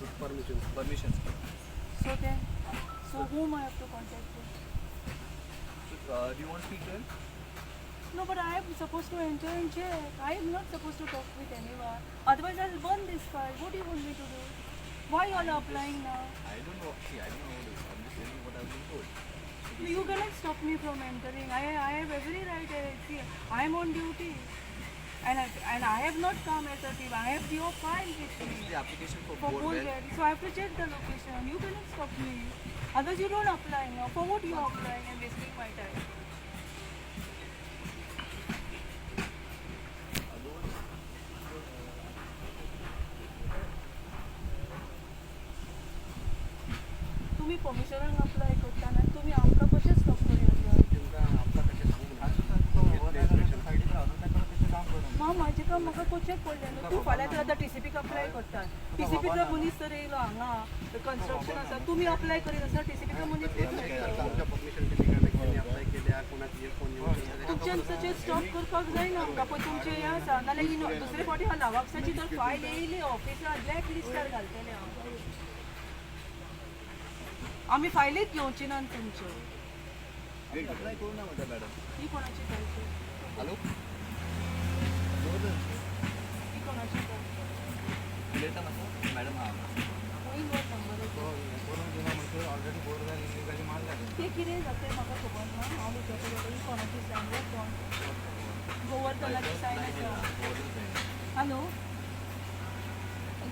With permission. Permission. So then, so whom I have to contact to? So, do you want to speak to him? No, but I am supposed to enter and check. I am not supposed to talk with anyone. Otherwise, I'll burn this file. What do you want me to do? Why you all are applying now? I don't know. See, I don't know this. I'm just telling you what I've been told. No, you cannot stop me from entering. I have every right. See, I am on duty. And I have not come as a team. I have your file with me. The application for For bore bore well. well. So I have to check the location. You cannot stop me. Otherwise, you don't apply now. For what you are applying and wasting my time? तुम्ही परमिशनाक apply करता आनी तुमी आमकां कशें stop करूं? तुमकां आमकां कशें सांगूंक ना. मा म्हाजें काम म्हाका कशें पडलें न्हू. तूं फाल्यां तर आतां टीसीपीक अप्लाय करता. टीसीपीचो मनीस तर येयलो हांगा कन्स्ट्रक्शन आसा, तुमी अप्लाय करिनासतना टीसीपीचो मनीस आमच्या परमिशन टिपिकल अप्लाय केल्या कोणाक इयरफोन येवन तुमच्यान तशें स्टॉप करपाक जायना आमकां. पळय तुमचें हें आसा नाल्यार दुसरे फावटी हांव लावाक्साची जर फायल येयली ऑफिसार ब्लॅक लिस्टार घालतलें हांव. आमी फायलीच घेवची ना तुमच्यो. अप्लाय करू ना म्हणटा मॅडम. ही कोणाची फायल? हॅलो, ही कोणाची फायल? उलयता मातसो मॅडम. हां, ते कितें जाता म्हाका खबर ना. हांव विचारतलें ही कोणाची सायन? कोण गोवर्धनाची सायन आसा. Hello,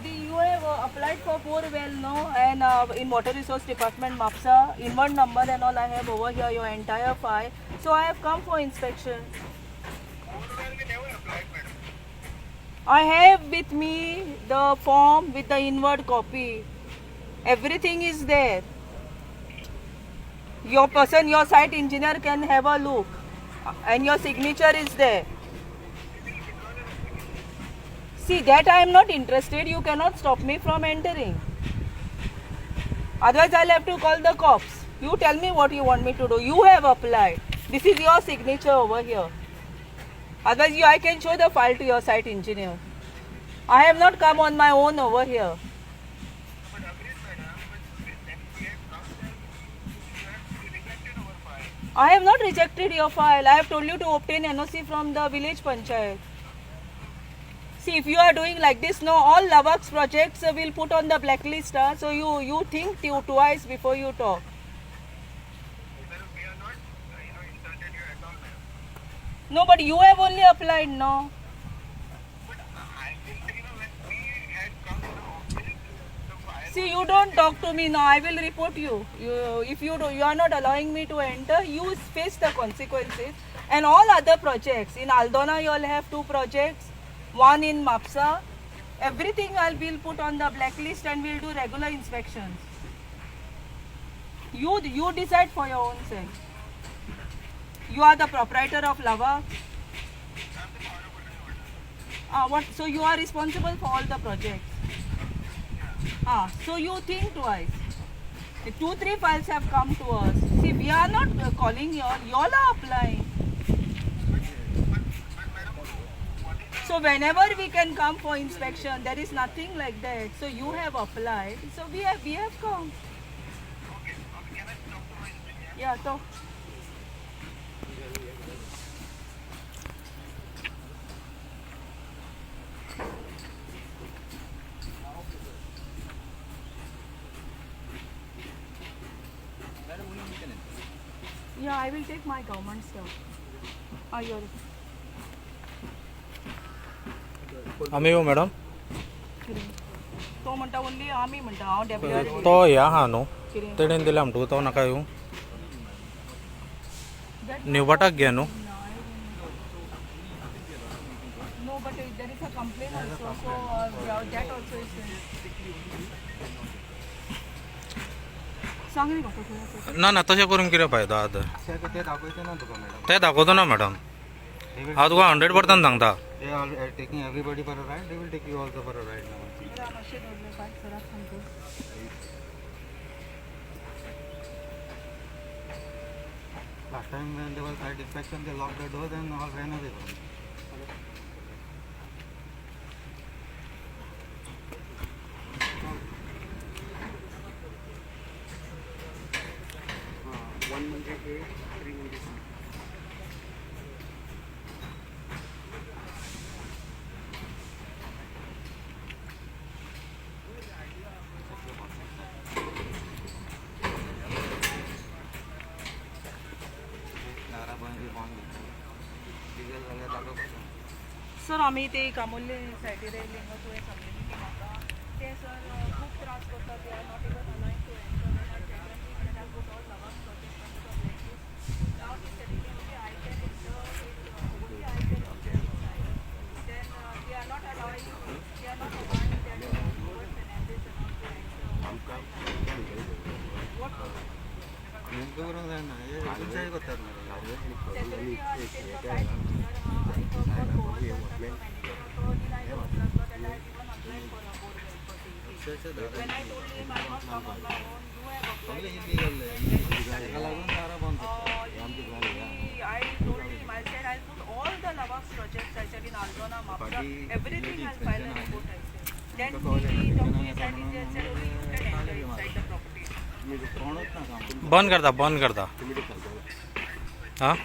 you have applied for bore well, no? And in Water Resource Department, Mapsa, inward number and all I have over here, your entire file. So I have come for inspection. I have with me the form with the inward copy. Everything is there. Your person, your site engineer can have a look. And your signature is there. See, that I am not interested. You cannot stop me from entering. Otherwise, I'll have to call the cops. You tell me what you want me to do. You have applied. This is your signature over here. Otherwise, I can show the file to your site engineer. I have not come on my own over here. But agreed, madam. But then we have come there, you have rejected our file. I have not rejected your file. I have told you to obtain NOC from the village panchayat. See, if you are doing like this, no, all Lavaks projects will put on the blacklist. So you think twice before you talk. Madam, we are not, insulted you at all, madam. No, but you have only applied, no? But I think, when we had come to the office, the file. See, you don't talk to me now. I will report you. If you do, you are not allowing me to enter, you face the consequences. And all other projects in Aldona, you all have 2 projects, 1 in Mapsa. Everything I will put on the blacklist and we'll do regular inspections. You decide for your own self. You are the proprietor of Lava. What? So you are responsible for all the projects. So you think twice. The 2-3 files have come to us. See, we are not calling you all. You all are applying. So whenever we can come for inspection, there is nothing like that. So you have applied. So we have come. Okay, can I talk to my engineer? Yeah, talk. Madam, only you can enter. Yeah, I will take my government stuff. You're. आमी येऊ madam. तो म्हणटा only आमी म्हणटा हांव deputy. तो हे आहा न्हू, कितें? तेणेन दिल्या म्हणटकूच तो नाका येवं. निवटाक घे न्हू. No, but there is a complaint also, so that also is there. सांग रे म्हाका खंय आसा. ना ना, तशें करून कितें फायदो आतां? ते दाखयता ना तुका मॅडम. ते दाखोवचो ना मॅडम. हांव तुका 100% सांगता. They are taking everybody for a ride. They will take you also for a ride now. मातशें दवरलें फायल सराक सांगता. Last time when there was site inspection, they locked the doors and all ran away from it. म्हणजे ए, three म्हणजे C. दारां बंद बी बंद करता. डिझेल जाल्यार दाखोवपाचें. सर, आमी ते कामोर्ले सायडीर येयले न्हू, तुवें सांगलेलें न्ही म्हाका ते. सर, खूब त्रास करता. They are not even allowing to enter. Put all Lavas project under the blacklist. Now he telling me only I can enter with, only I can enter inside. Then they are not allowing, they are not allowing that Goan Fernandes and all to enter. What to do? हेंकां करूंक जायना, हे गुंचाय करतात मरे. Security आहा तेंकां कांयच engineer आहा आनी तो गोवन मॅनेजर तो deny करता that I even applied for a borewell facility. अक्षरशः दारां When I told him I not come on my own, you have applied. सगळें इलिगल, ताका लागून दारां बंद करतात. I told him, I said, I'll put all the Lavas projects, I said, in Aldona, Mapsa, फाटीं everything I'll file a report, I said. Then कळ्ळें. he talked to his and he said, only you can enter inside the property. कोणूच ना काम. बंद करता, बंद करता. हा. हय,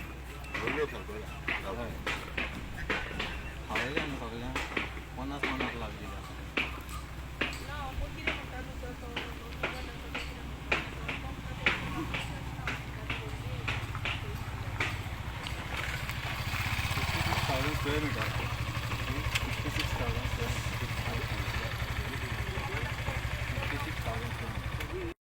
खावयलें न्हू सगळ्यांक 50 50 लाख दिल्या. ना, पूण कितें म्हणटा न्हू सर, तो तो कितें म्हणटा, तो म्हणटा तें 66,000 square metre.